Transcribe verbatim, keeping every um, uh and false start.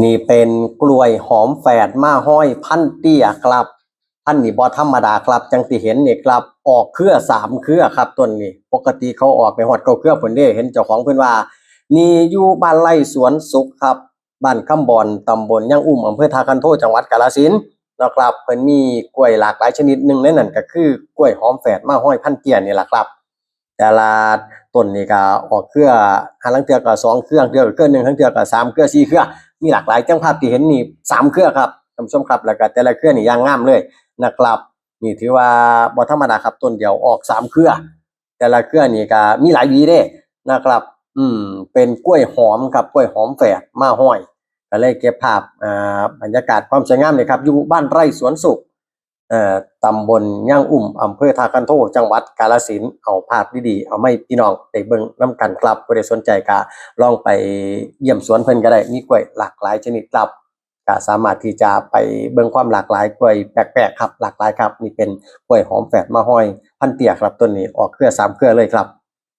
นี่เป็นกล้วยหอมแฝดมาฮ้อยพันเตี้ยครับ พันธุ์นี่บ่ธรรมดาครับ จังที่เห็นนี่ครับ ออกเครือสามเครือครับ ต้นนี้ ปกติเขาออกไปฮอดเก้าเครือพุ้นเด้ เห็นเจ้าของเพิ่นว่า นี่อยู่บ้านไร่สวนสุขครับ บ้านคำบอน ตำบลยางอุ้ม อำเภอท่าคันโท จังหวัดกาฬสินธุ์นะครับ เพิ่นมีกล้วยหลากหลายชนิด หนึ่งในนั้นก็คือกล้วยหอมแฝดมาฮ้อยพันเตี้ยนี่ล่ะครับ แต่ละต้นนี่ก็ออกเครือ หาลางเทื่อก็สองเครือ เทื่อก็เครือหนึ่ง ลางเทื่อก็สามเครือ สี่เครือ มีหลากหลาย จังภาพที่เห็นนี่สามเครือครับ ท่านผู้ชมครับ แล้วก็แต่ละเครือนี่อย่างงามเลยนะครับ นี่ถือว่าบ่ธรรมดาครับ ต้นเดียวออกสามเครือ แต่ละเครือนี่ก็มีหลายหวีเด้นะครับ อืม เป็นกล้วยหอมครับ กล้วยหอมแฝดมาฮ้อย ก็เลยเก็บภาพ อ่า บรรยากาศความสวยงามนี่ครับ อยู่บ้านไร่สวนสุข เอ่อ ตำบลยางอุ้ม อำเภอท่าคันโท จังหวัดกาฬสินธุ์ เอาภาพดีๆ เอามาให้พี่น้องได้เบิ่งนำกันครับ ผู้ใดสนใจก็ลองไปเยี่ยมสวนเพิ่นก็ได้ มีกล้วยหลากหลายชนิดครับ ก็สามารถที่จะไปเบิ่งความหลากหลายกล้วยแปลกๆ ครับ หลากหลายครับ นี่เป็นกล้วยหอมแฝดมาฮ้อยพันเตี้ยครับ ต้นนี้ออกเครือสามเครือเลยครับ